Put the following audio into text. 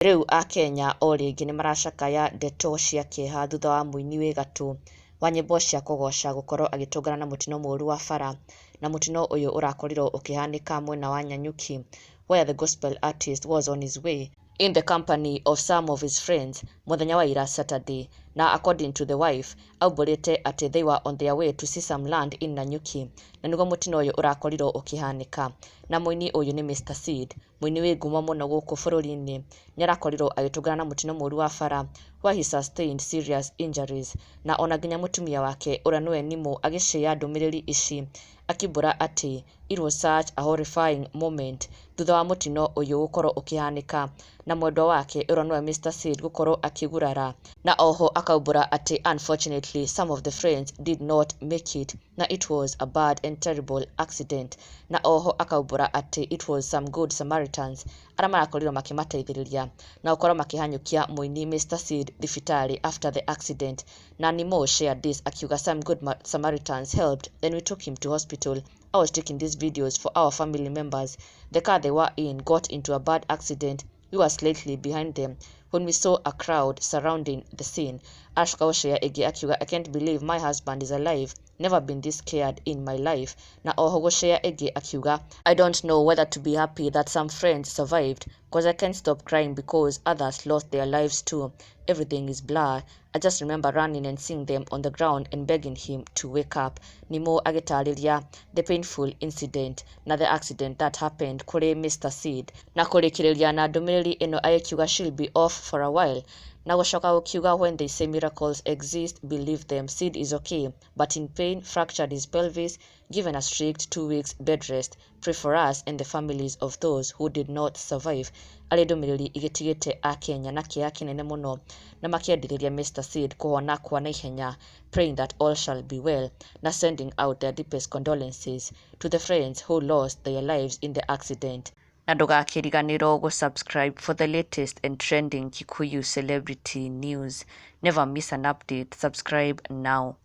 Rĩu akenya o rĩngĩ nĩmaracakaya ndeto cia kĩeha thutha wa mũini wĩ gatũ wa nyĩmbo cia kũgoca gũkorwo agĩtũngana na mũtino mũru wa bara, na mũtino ũyũ ũrakorirwo ũkĩhanĩka mwena wa Nanyuki, where the gospel artist was on his way in the company of some of his friends mũthenya wa ira, Saturday. Na according to the wife, aumbũrĩte atĩ they were on their way to see some land in Nanyuki na nĩguo mũtino ũyũ ũrakorirwo ũkĩhanĩka. Na mũini ũyũ nĩ Mr Seed, mũini wĩ ngumo mũno gũkũ bũrũri-inĩ. Nĩ arakorirwo agĩtũngana na mũtino mũru wa bara where he sustained serious injuries, na ona nginya mũtumia wake ũrĩa nĩwe Nimo agĩshare ndũmĩrĩri ici akiumbũra atĩ it was such a horrifying moment thutha wa mũtino ũyũ gũkorwo ũkĩhanĩka na mwendwa wake ũrĩa nĩwe Mr Seed gũkorwo akĩgurara. Na oho akaumbũra atĩ unfortunately some of the friends did not make it na it was a bad and terrible accident. Na oho akaumbũra atĩ it was some good Samaritans arĩa marakorirwo makĩmateithĩrĩria na gũkorwo makĩhanyũkia mũini Mr Seed thibitarĩ after the accident. Na Nimo shared this akiuga, "Some good Samaritans helped and we took him to hospital. I was taking these videos for our family members. The car they were in got into a bad accident. We were slightly behind them when we saw a crowd surrounding the scene." Aracoka gũshare ĩngĩ akiuga, "I can't believe my husband is alive. Never been this scared in my life." Na oho gũshare ĩngĩ akiuga, "I don't know whether to be happy that some friends survived, 'cause I can't stop crying because others lost their lives too. Everything is blur. I just remember running and seeing them on the ground and begging him to wake up." Nimo agĩtarĩria the painful incident na the accident that happened kũrĩ Mr Seed, na kũrĩkĩrĩria na ndũmĩrĩri ĩno agĩkiuga, "She'll be off for a while." Na gũcoka gũkiuga, "When they say miracles exist, believe them. Seed is okay but in pain, fractured his pelvis, given a strict 2 weeks bed rest. Pray for us and the families of those who did not survive." Arĩ ndũmĩrĩri ĩgĩtigĩte akenya na kĩeha kĩnene mũno na makĩendithĩria Mr Seed kũhona kwa naihenya, praying that all shall be well na sending out their deepest condolences to the friends who lost their lives in the accident. Na ndũgakĩriganĩrwo gũ-subscribe for the latest and trending Kikuyu celebrity news. Never miss an update. Subscribe now.